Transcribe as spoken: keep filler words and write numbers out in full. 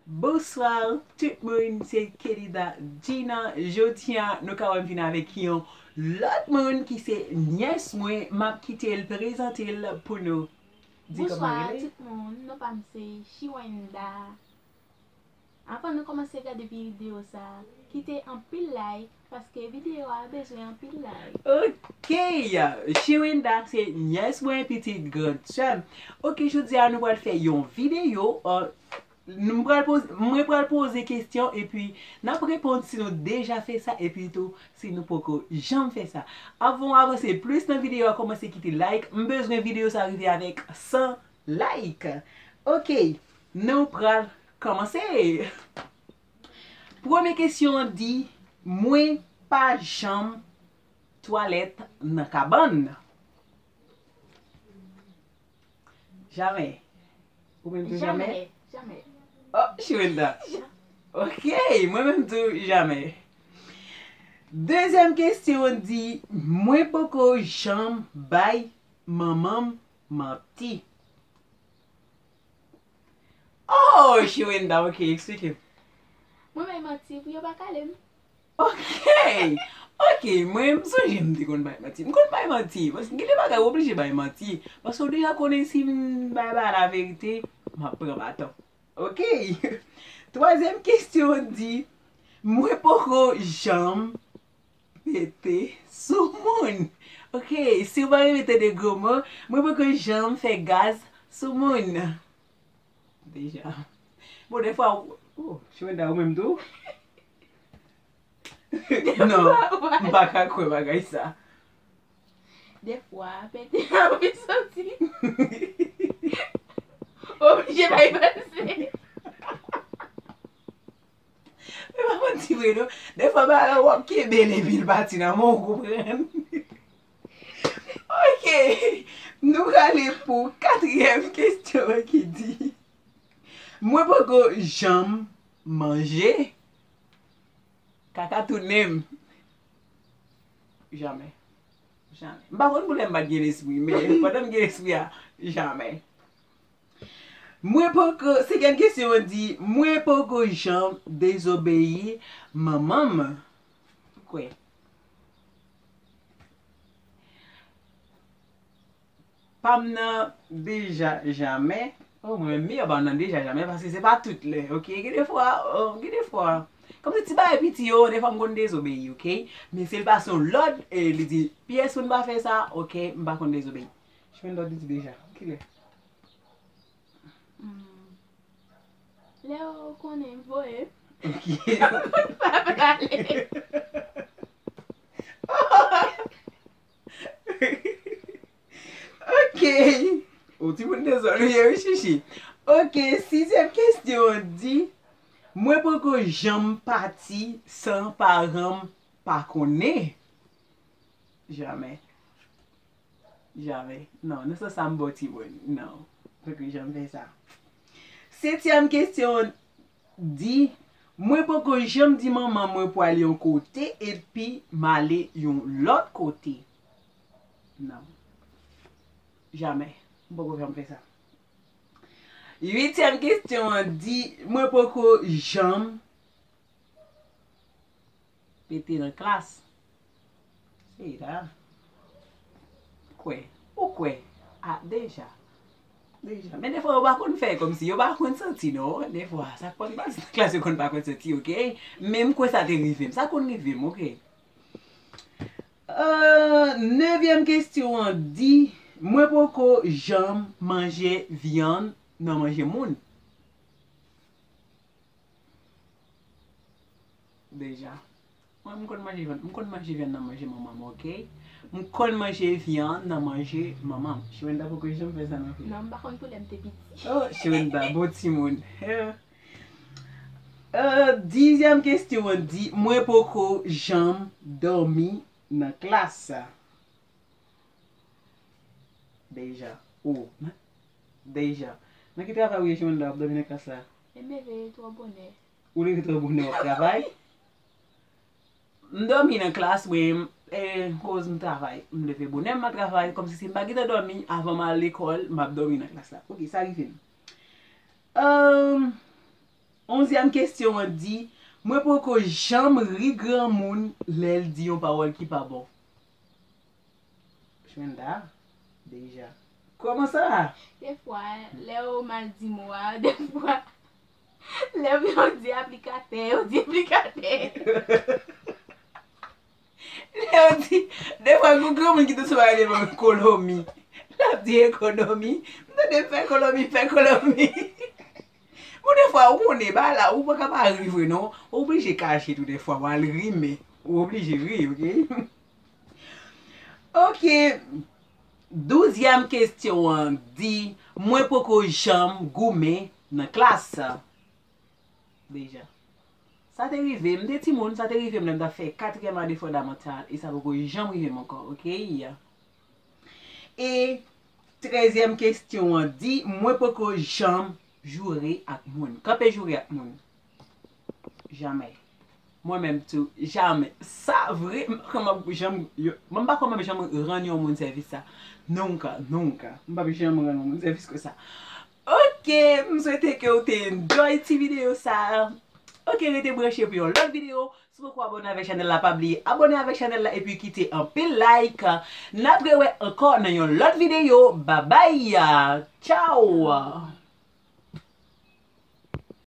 Bonswa tout moun, se Kenida Gina. Jodi a, nou ka wè m vin avèk yon lòt moun ki se nyès mwen. M ap kite l prezante l pou nou. Di kòman l rele. Bonswa tout moun, non pa m se Chiwenda. Anvan nou kòmanse gade videyo sa, kite anpil like, paske videyo a bezwen anpil like. Ok, Chiwenda se nyès mwen, pitit grann sè m. Ok, jodi a nou pral fè yon videyo, uh, nou pral poze, mwen pral poze kesyon, epi n ap reponn si nou deja fè sa, epi tou si nou poko janm fè sa. Avan w avanse plis nan videyo a, kòmanse kite like. M bezwen videyo sa rive avèk san like. Ok, nou pral kòmanse. Premye kesyon an di, mwen pa janm twalèt nan kabann. Jamè. Ou menm tou jamè? Jamè, jamè. Oh, Chiwenda. Ok, mwen menm tou jamè. Dezyèm kesyon an di, mwen poko janm bay manman m manti. Oh, Chiwenda, ok, eksplike m. Mwen bay manti pou yo pa kale m. Ok, ok, mwen m sonje m te konn bay manti. M konn bay manti, paske gen de bagay ou oblije bay manti. Paske w deja konnen si m bay bagay la verite, m ap pran baton. Ok, twazyèm kesyon an di, mwen poko janm pete sou moun. Ok, si w pa renmen tande gwo mo, mwen poko janm fè gaz sou moun. Deja. Bon, defwa, oh, Chiwenda, ou menm tou? Non, m pa ka kwè bagay sa. Defwa, pete anvi soti. Oblije bay pase. Men pa manti vre non. Defwa bagay w ap kenbe l epi l pati nan men w, ou konprann? Ok. Nou prale pou katriyèm kesyon an ki di, mwen poko janm manje kaka tounen m. Jamè. Jamè. M pa konn pou lè m pa t gen lespri, men pandan m gen lespri a, jamè. Mwen poko, senkyèm kesyon an di, mwen poko janm dezobeyi manman m. Kwè. Pa m nan deja jamè. Oh, mwen menm miyò pa m nan deja jamè, paske se pa tout lè, ok? Gen de fwa, oh, gen de fwa. Kòmsi ti bagay piti yo, de fwa m konn dezobeyi, ok? Men si l pase yon lòd, e li di, pyès moun pa fè sa, ok, m pa konn dezobeyi. Chwen lòd li di deja. Kilè? Hmm. Lè w konnen voye. Ok. Pa prale. Ok. Ou timoun dezòd ou ye wi, chichi. Ok, sizyèm kesyon an di, mwen poko janm pati san paran m pa konnen. Jamè. Jamè. Non, nan sans sa m bon timoun. Non. Poko janm fè sa. Setyèm kesyon an di, mwen poko janm di manman mwen pou al yon kote epi m ale yon lòt kote. Non. Jamè. M poko janm fè sa. Uityèm kesyon an di, mwen poko janm pete nan klas. Seyda. Kwè. Ou kwè. Ah, deja. Deja. Men defwa yo pa konn fè kòmsi. Yo pa konn santi non. Defwa, sa k konn pase nan klas yo konn pa konn santi, ok? Men m kwè sa te rive m. Sa konn rive m, ok? Euh, nevyèm kesyon an di, mwen poko janm manje vyann nan manje moun. Deja. Mwen, m konn manje vyann, m konn manje vyann nan manje manman m, ok? M konn manje vyann nan manje manman m. Chiwenda poko janm fè sa non plis. Non, m pa konn pou lè m te piti. Oh, Chiwenda, bon timoun. Euh, dizyèm kesyon an di, mwen poko janm dòmi nan klas. Deja. Ou. Deja. Nan ki travay ou ye, Chiwenda, w ap dòmi nan klas la? E m leve twò bonè. Ou leve twò bonè, w ap travay? M dòmi nan klas, mwen, e, koz m travay. M leve bonè, m al travay, kòmsi si m pa gentan dòmi, avan m al lekòl, m ap dòmi nan klas la. Ok, sa rive m. Ehm, Onzyèm kesyon an di, mwen poko janm ri granmoun lè l di yon pawòl ki pa bon. Shmenda, deja. Kòman sa? Defwa, lè yo mal di mo a, defwa, lè yo di aplikatè, yo di aplikatè. Lè yo di, defwa, gon granmoun ki te sou bagay de kolomi. L ap di ekonomi. M tande fè kolomi, fè kolomi. Bon, defwa, ou konnen, ba la, ou pa ka pa ri vre, non. Ou oblije kache tou defwa, w al ri, men ou oblije ri, oke? Oke. Douzyèm kesyon an di, mwen poko janm goumen nan klas. Deja. Sa te rive, m te timoun, sa te rive m lè m t ap fè katriyèm ane fondamantal, e sa poko janm rive m ankò, oke? E trèzyèm kesyon an di, mwen poko janm joure ak moun. Kanpe joure ak moun. Jamè. Mwen menm tou, jamè. Sa vre, m pa konn m ap janm, yo- mwen m pa konn m ap janm rann yon moun sèvis sa. Nunca, nunca. M p ap janm rann yon moun sèvis konsa. Oke, m swete ke w te enjoy ti videyo sa. Oke, rete branche pou yon lòt videyo. Si w poko abòne avèk chanèl la, pa bliye abòne avèk chanèl la epi kite anpil like. N ap rewè ankò nan yon lòt videyo. Babay! Tchaw!